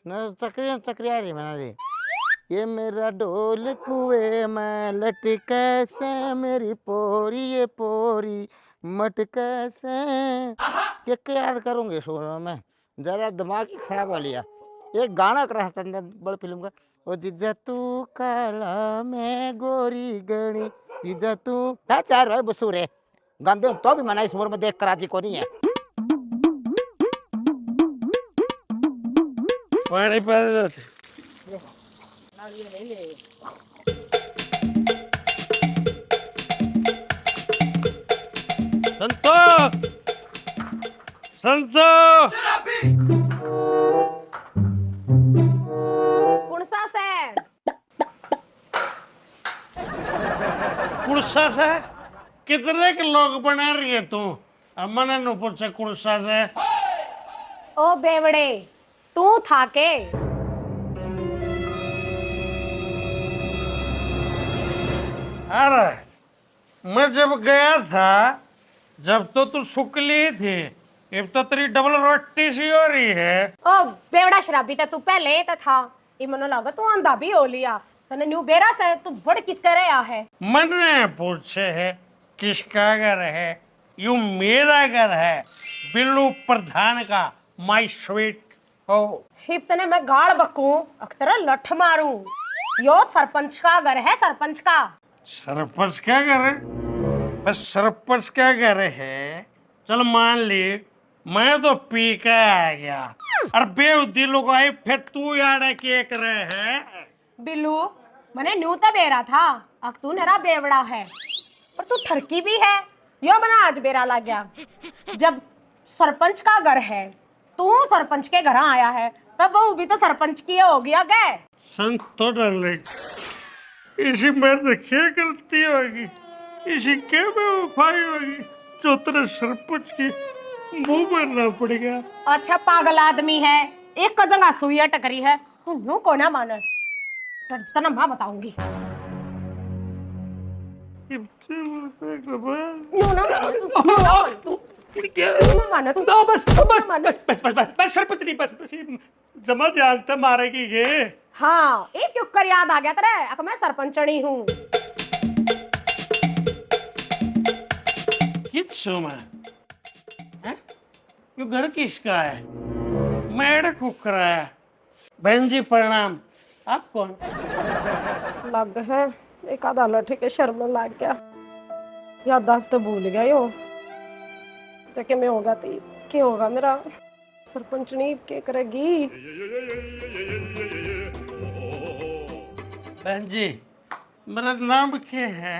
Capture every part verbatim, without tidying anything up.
न चक्री न चक्री आ रही मैंने जी। ये मेरा ढोल कुएं में लटके से, मेरी पोरी ये पोरी मटके से। के, के याद करूंगे सुर में, जरा दिमाग ही खराब हो लिया। एक गाना करा था अंदर बड़ फिल्म का, ओ जीजा तू काला मैं गोरी गणी, जीजा तू। है चार भाई बसूरे गांधे हो तो भी मना इस उम्र में देख कर राजी को नहीं है। पानी पा दे। संतो, संतो। कौन सा सै? कुड़सा से कितने के लोग बना रही है तू? अब मने नु पूछे कुड़सा से। ओ बेवड़े, तू था के? अरे, मैं जब गया था, जब तो तू सुकली थी, अब तो तेरी डबल रोटी सी हो रही है। ओ बेवड़ा शराबी, तो तू पहले ही तो था। ये मनो लागे तू आंधा भी हो लिया। तने न्यू बेरा से तू बड़ किसके रहा है? मन्ने पूछे है किसका घर है? यू मेरा घर है, बिल्लू प्रधान का, my sweet हो। हिप तने मैं गाल बकूं, अख तेरा लठ मारूं। यो सरपंच का घर है, सरपंच का। सरपंच का घर है? बस सरपंच का घर है। चल मान ली, मैं तो पी के आ गया। और बेहूदी लुगाई, फिर तू यार के करे है? बिल्लू, मने न्यू तो बेरा था, अक तू नरा बेवड़ा है, पर तू ठरकी भी है, यो मने आज बेरा लग गया। जब सरपंच का घर है, तू सरपंच के घर आया है, तब वो भी तो सरपंच की हो गया गए। संतो डार्लिंग, इसी मेरे से क्या गलती होगी, इसी के बेवफाई होगी, जो तेरे सरपंच की मुंह में ना पड़ गया। अच्छा पागल आदमी है, एक जगह सुई अटक रही है, तू न्यू को ना माने, डरता ना मैं बताऊंगी। न्यू ना माने तू, न्यू ना माने तू, न्यू ना माने तू। ना, बस, बस, ना माने। बस, बस, बस, बस, बस, सरपंच नहीं, बस, बस, ये जमा जान तो मारेगी ये। हाँ, ये क्यों कर याद आ गया तेरे? अक मैं सरपंचनी हूँ। कित सो मैं? हैं? यो घर किसका है? मैं एड़े ठुकरा है। बहन जी प्रणाम। आप कौन? लग है एक आधा लठ के शर्म लग गया। याददाश्त तो भूल गया यो। तो के मैं होगा ती, के होगा मेरा? सरपंचनी के करेगी? बहन जी, मेरा नाम के है?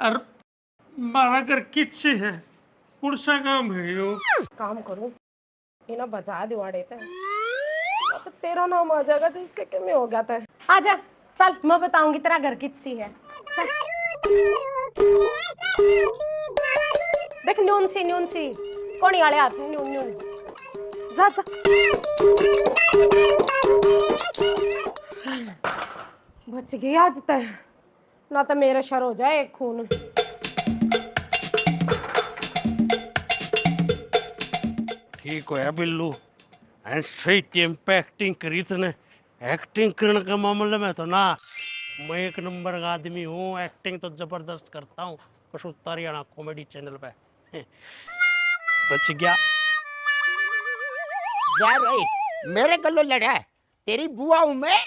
और मारा घर किसी है? कौन सा काम है यो? काम करूं, इना बजा दिवाड़े ते। अब तेरा नाम आ जाएगा जिसके के में हो गया था। आजा, चल, मैं बताऊंगी तेरा घर कित सी है। चल। देख, न्यून सी, न्यून सी। कोनी वाले हाथ में न्यून, न्यून। जा, जा। बच गई आज तै। ना तो मेरा शर हो जाए एक खून। ठीक होया बिल्लू, हैं सही टाइम पे एक्टिंग करी तने। एक्टिंग करने के मामले में तो ना, मैं एक नंबर का आदमी हूँ, एक्टिंग तो जबरदस्त करता हूँ। कसूता हरियाणा कॉमेडी चैनल पे। बच गया। जा रे, मेरे गल्लो लड़ा है। तेरी बुआ हूँ मैं।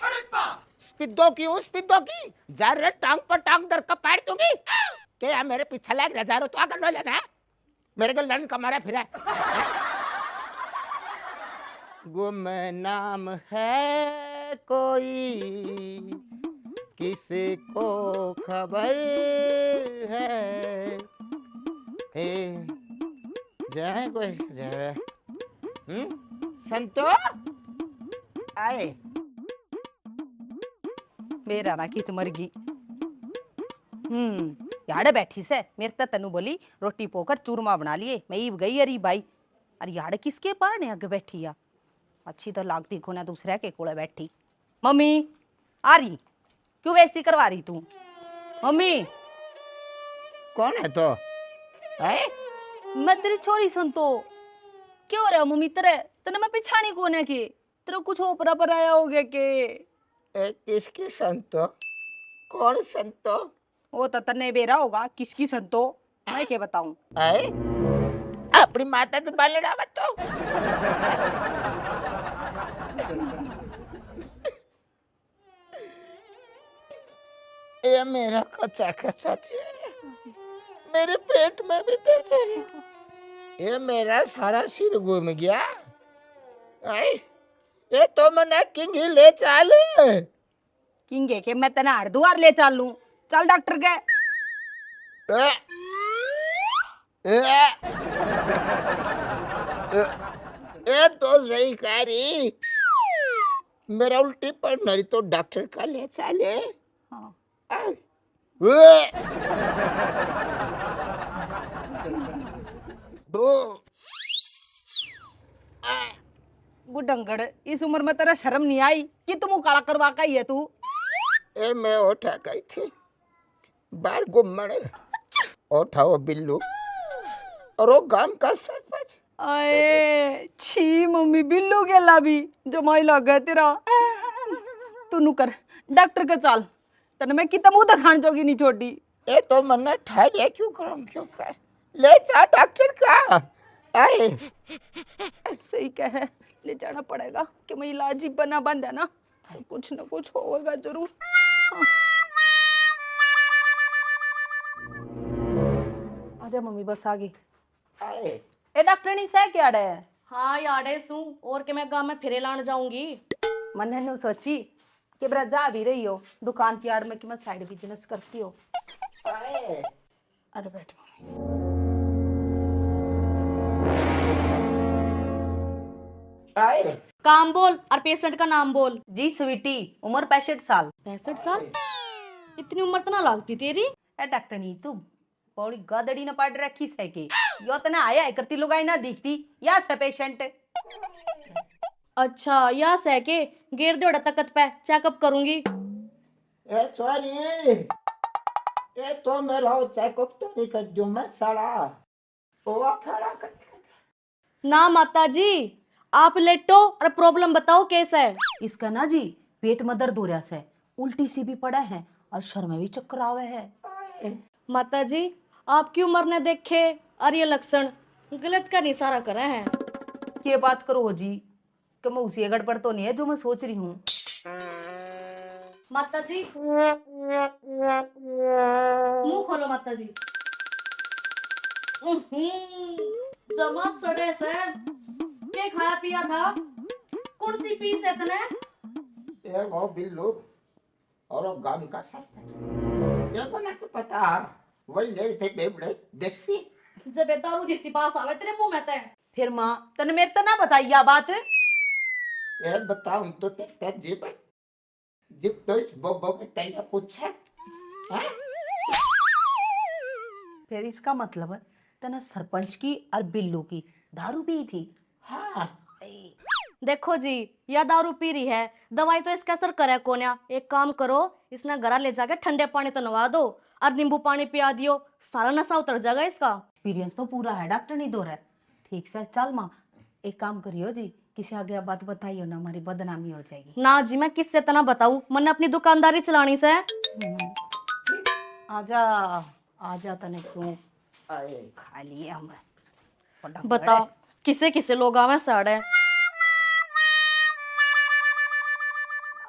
स्पिद्दो की हूँ, स्पिद्दो की। जा रे, टांग पर टांग धर के पाड़ दूंगी। के यार मेरे पीछे लाग रहा, जा रे, तो आ गल्लो लड़ा है। मेरे को लड़न का मारा फिरा। गुमनाम है कोई, किसी को खबर है? हे, जाए कोई, जाए। हम्म? संतो? आए। बेरा ना कित मर गई। हम्म, याड़े बैठी से, मेरे ते तन्नू बोली, रोटी पोकर चूरमा बना लिए, मैं ईब गई अरी भाई। अरे याड़े किसके पारने आगे बैठी या? अच्छी तो लागती कोना दूसरे के कोले बैठी। मम्मी, आ रही, क्यों बेइज्जती करवा रही तू? मम्मी। कौन है तो? है? मैं तेरी छोरी सुन तो। क्यों हो रहा मम्मी तेरे? तने मैं पिछाणी कोने के? तेरा कुछ ओपरा पर आया हो गया के? ए, किसकी संतो? कौन संतो? वो तो तन्ने बेरा होगा, किसकी संतो, मैं के बताऊं? आए? अपनी माता से बालड़ा मत तो। ये मेरा कच्चा कच्चा चेहरा, मेरे पेट में भी दर्द हो रहा है। ये मेरा सारा सिर घूम गया। आए? ये तो मना किंगी ले चाल। किंगे के मैं तने हर दुआर ले चालूं। चल डॉक्टर के। ए, ए, ए, ए, तो सही कह रही। मेरा उल्टी पड़ रही तो डॉक्टर का ले चाले। हाँ। ए, ए। दो। गुडंगड़, इस उम्र में तेरा शर्म नहीं आई कि तुम काला करवा का ही है तू? ए, मैं उठा गई थी बाहर घूमने। उठाओ बिल्लू, और वो गांव का सरपंच। आए छी मम्मी, बिल्लू गेला भी जमाई लग गया तेरा। तू नु कर, डॉक्टर के चाल। तने मैं कितना मुंह दिखाण जोगी नहीं छोड़ी। ए तो मन्ने ठहरिया क्यों करूं, क्यों कर? ले जा डॉक्टर का। आए। सही कहे, ले जाना पड़ेगा कि मैं इलाज ही बना बंद है ना, तो कुछ ना कुछ होगा जरूर। आजा मम्मी, बस आ गई। आए। ए डॉक्टरनी सह के आड़े? हाँ, याड़े सू। और के मैं गांव में फेरे लान जाऊंगी। मन्ने नु सोची कि बरा जा भी रही हो, दुकान की आड़ में कि मैं साइड बिजनेस करती हो। आए। अरे बैठ मम्मी। आए। काम बोल और पेशेंट का नाम बोल। जी स्वीटी, उम्र पैंसठ साल। पैंसठ साल? इतनी उम्र तो ना लगती तेरी। ए डॉक्टरनी, तू बड़ी गदड़ी ने पढ़ रखी सै के? यो तना आया है करती लुगाई ना दिखती, या सै पेशेंट। अच्छा, या सै के? गेर दे ओड़ा तकत पे, चेकअप करूंगी। ए छोरी, ए तो मेरा वो चेकअप तो नहीं कर दियो मैं साला। ओ खड़ा कर। ना माता जी, आप लेटो और प्रॉब्लम बताओ कैसा है। इसका ना जी पेट में दर्द हो रहा है, उल्टी सी भी पड़ा है और सर में भी चक्कर आवे है। माता जी, आपकी उम्र ने देखे और ये लक्षण गलत का इशारा करे हैं। के बात करो हो जी, कि मैं उसी गड़बड़ तो नहीं है जो मैं सोच रही हूँ। माता जी, मुंह खोलो माता जी। उहुं, जमा सड़े से। के खाया पिया था? कौन सी पी से तने? ये वो बिल्लू और वो गांव का सरपंच। ये बना के पता, वही ले थे बेबड़े देसी। जब ये दारू जैसी बास आवे तेरे मुंह में ते। फिर माँ, तने मेरे तो ना बताई या बात। ये बताऊं तो तेरे जीप जिप तो इस बोबो के तैया पूछे। हैं? फिर इसका मतलब तने सरपंच की और बिल्लू की दारू पी थी? हाँ। देखो जी, या दारू पी रही है, दवाई तो इसका असर करे कोन्या। एक काम करो, इसने घरा ले जाके ठंडे पानी तो नवा दो और नींबू पानी पिया दियो, सारा नशा उतर जाएगा इसका। एक्सपीरियंस तो पूरा है डॉक्टर नहीं दो रहे। ठीक सै, चल माँ, एक काम करियो जी, किसी आगे बात बताइयो ना, हमारी बदनामी हो जाएगी। ना जी, मैं किससे तना बताऊं, मैंने अपनी दुकानदारी चलानी सै। हम्म। आजा, आजा, तने क्यों आए। खा लिए हम। बड़ा बताओ, बड़े। किसे किसे लोग आवे साड़े।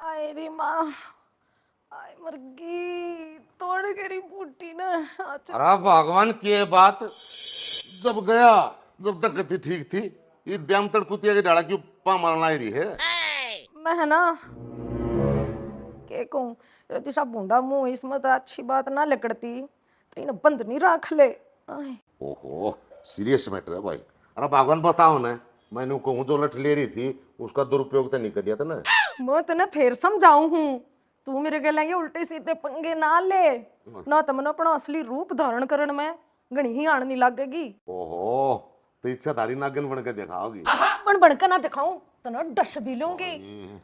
आए रे माँ, आय मर गई, तोड़ करी फूटी ना। अच्छा। अरे भगवान, के बात, जब गया, जब तक थी ठीक थी, ये ब्याम तड़कुतिया के डाला क्यों पा मारना ही रही है? मैं है ना, के कहूँ, यो जिसा भूंडा मुंह, इसमें तो अच्छी बात ना लिकड़ती, तो इन्हें बंद नहीं रख ले। आय। ओहो, सीरियस मैटर है भाई। अरे भगवान, बताओ ना, मैंने कहूँ जो लठ ले रही थी, उसका दुरुपयोग तो नहीं कर दिया था ना? मैं तने फिर समझाऊं हूँ, तू मेरे गेल्या ये उल्टे सीधे पंगे ना ले, ना तो मने अपना असली रूप धारण करण में घणी ही आण नहीं लागेगी। ओहो, तो इच्छाधारी नागिन बन के दिखाओगी? बन बन के ना दिखाऊं, तो ना डस भी लूंगी।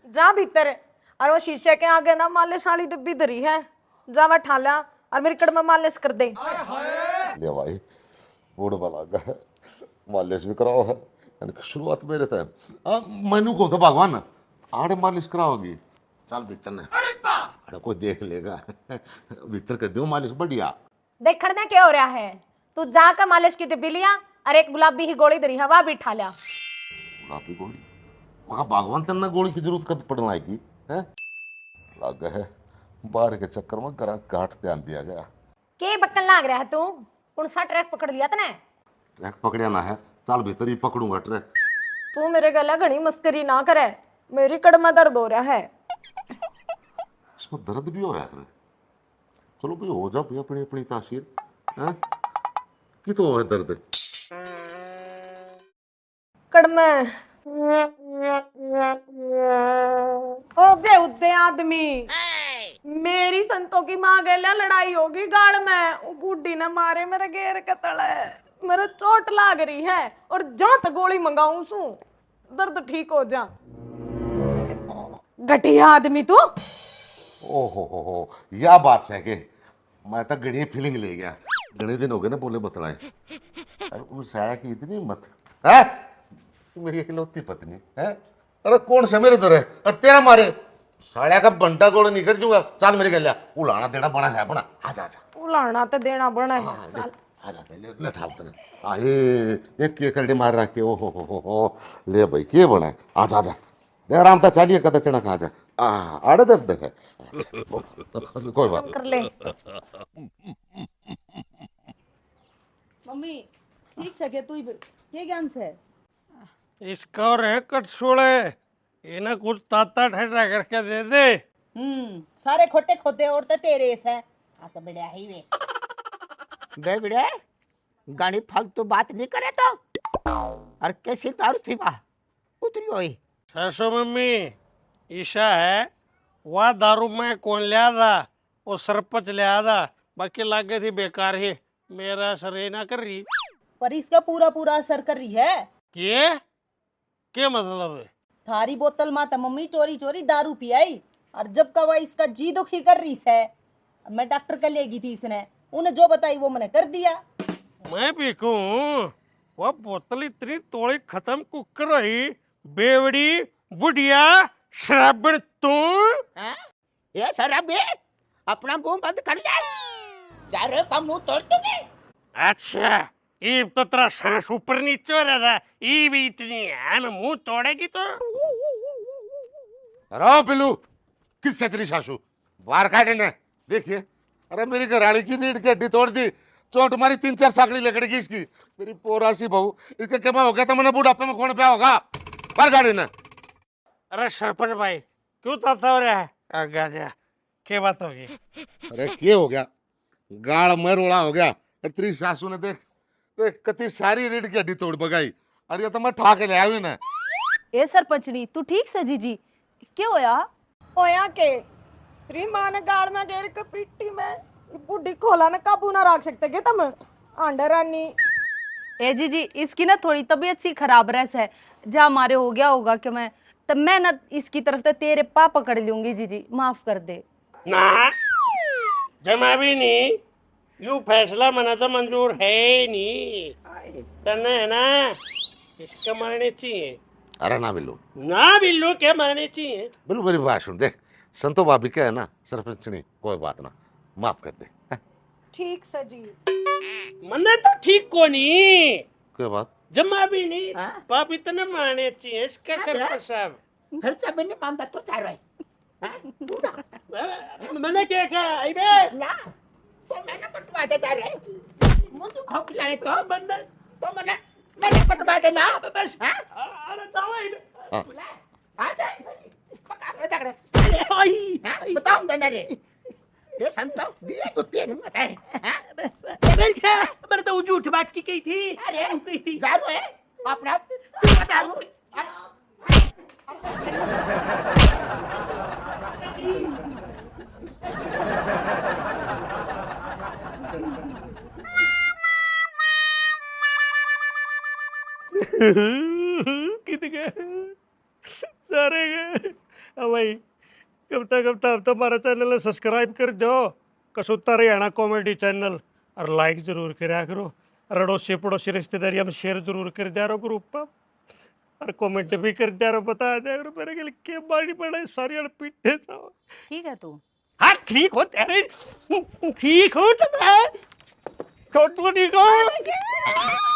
जा भीतर, और वो शीशे के आगे ना मालिश वाली डिब्बी धरी है, जा वह ठा ला और मेरी कड़ में मालिश कर दे। ले भाई, बूढ़ भला का मालिश भी कराओ है, यानी कि शुरुआत मेरे तै। आ, मैनू कहूँ तो भगवान, आड़े मालिश कराओगी? चल भीतर ने। अरे कोई देख लेगा। भीतर कर दो मालिश बढ़िया। देखण दे क्या हो रहा है। तू जाकर मालिश की डिब्बी लिया और एक गुलाबी ही गोली धरी है, वह भी ठा लिया। गुलाबी गोली? मखा भगवान, तन्ने गोली की जरूरत कद पड़न लागी है? लागे है बाहर के चक्कर में गरा घाट ध्यान दिया गया। के बकन लाग रहा है तू? कौन सा ट्रैक पकड़ लिया तने? ट्रैक पकड़या ना है, चल भीतर ही पकड़ूंगा ट्रैक। तू मेरे गला घणी मस्करी ना करे, मेरी कड़ में दर्द हो रहा है। इसमें दर्द भी होया करे? चलो भाई, हो जा भाई अपनी अपनी तासीर, हैं? की तो है दर्द। कड़मे। ओ बेहुदे आदमी, मेरी संतों की माँ गेल्या लड़ाई होगी गाल में, वो बूढ़ी ने मारे मेरे गेर के तले, मेरे चोट लाग रही है और जात गोली मंगाऊं सू, दर्द ठीक हो जा। घटिया आदमी तू। ओहो हो हो, या बात है के? मैं तो घणी फीलिंग ले गया। घणे दिन हो गए ना बोले बतलाए। अरे उस साला की इतनी हिम्मत है, मेरी इकलौती पत्नी है। अरे कौन सा मेरे धोरे और तेरा मारे? साला का बंटा गोल नहीं कर दूंगा। चल मेरे गल्या, उलाना देना बना है अपना। आजा, आजा। उलाना तो देना बना है। हाँ, हाँ, ले, चल। आजा, ले, ले, ले, ठाप तने। आ, ये, एक के करड़ी मार रखे। ओ हो हो हो हो। ले भाई, के बना है? आजा, आजा। दे आराम, तो चालिए कदा चना खा जा। आ, आड़े दर्द है। कोई बात कर ले। मम्मी, ठीक से के तू ही ब-, के ज्ञान से? इसका और है कटसोले, इन्हें कुछ ताता ठंडा करके दे दे। हम्म, सारे खोटे खोदे और तो तेरे से। आ तो बढ़िया ही वे। बे बड़े, गानी फालतू बात नहीं करे तो। और कैसी दारू थी वा? उतरी होई। सासू मम्मी, ईशा है, वा दारू मैं कौन लिया था, वो सरपंच लिया था, बाकी लागे थी बेकार ही, मेरा सर ये ना कर रही। पर इसका पूरा पूरा असर कर रही है। के? के मतलब है? थारी बोतल मां त मम्मी चोरी चोरी दारू पियाई, और जब का वा इसका जी दुखी कर रही सै, मैं डॉक्टर के लेगी थी इसने, उन्हें जो बताई वो मैंने कर दिया। मैं भी कहूँ, वो बोतल इतनी तोड़ी खत्म कुकर रही, बेवड़ी, बुढ़िया, शराबण तू। हाँ? ए शराबी, अपना मुंह बंद कर ले। चारों का मुंह तोड़ दूंगी। अच्छा, ईब तो तेरा सांस ऊपर नीचे हो रहा था, ईब इतनी है, मैं मुंह तोड़ेगी तो। अरे बिल्लू, किससे तेरी सासू? बाहर काट इन्हें। देखिए, अरे मेरी घराली की रीढ़ की हड्डी तोड़ दी, चोट मारी, तीन चार साकड़ी लिकड़ गई इसकी। मेरी पोरासी बहू, इसके क्या हो गया था, मैंने बुढ़ापे में कौन ब्याह होगा? बाहर काट इन्हें। अरे सरपंच भाई, क्यों ताता हो रहा है? आगे आ जा, क्या बात होगी? अरे के हो गया? गाल में रोला हो गया। अरे तेरी सासू ने देख, देख कती सारी रीढ़ की हड्डी तोड़ बगाई। अरे ये तो मैं ठा के ले आया हूं ना। ए सरपंचनी, तू ठीक से जीजी? के होया? होया के? तेरी माँ ने गाल में गेर के पीटी में, ये बूढ़ी खोला ने काबू ना रख सकते के तुम? आंडा रानी। ए जीजी, इसकी ना थोड़ी तबीयत सी खराब रह से, जा मारे हो गया होगा कि मैं, तब मैं ना इसकी तरफ से तेरे पाँव पकड़ लूंगी जीजी, माफ कर दे। ना, जमा भी नहीं। यू फैसला मना तो मंजूर है ही नहीं। तन्ने है ना, इसका मरने चाहिए। अरे ना बिल्लू। ना बिल्लू, क्या मरने चाहिए? बिल्लू मेरी बात सुन, देख, संतो भाभी क्या है ना, सरपंचनी, कोई बात ना, माफ कर दे। ठीक सै जी। मन्ने तो ठीक को नहीं। क्या बात? जमा भी नहीं। हाँ? भाभी तन्ने मरने चाहिए, इसका हाँ, सरपंच साहब। खर्चा भी नहीं मानता तो चाह रहा है। हैं? तू ना। मैंने क्या कहा, आई बे? ना। तो मैंने पटवा दे चाह रहा है। मुझे खौफ लाए तो। मैंने तो मैंने, मैंने पटवा दे ना। बस। हैं? अरे जाओ, आई बे। हाँ। बुला। आ जा। पका रहे तगड़े। आई, हैं? आई। बताओ देना रे। ये संतो, दिए तो तेन मत है। हैं? मैंने तो झूठ बात की कही थी। अरे, कही थी। जा रहे। अपना दारू। कित गए सारे गए? अब भाई, कब तक, कब तक, अब तो हमारा चैनल सब्सक्राइब कर दो। कसूता हरियाणा कॉमेडी चैनल, और लाइक जरूर करया करो। और अड़ोसी पड़ोसी रिश्तेदारी हम शेयर जरूर कर दिया करो ग्रुप पर। और कमेंट भी कर दिया और बता दिया और मेरे के लिए के बाड़ी पड़ा है, सारी और पीटे जाओ। ठीक है तू? हाँ, ठीक हो तेरे, ठीक हो तो मैं छोटू नहीं को।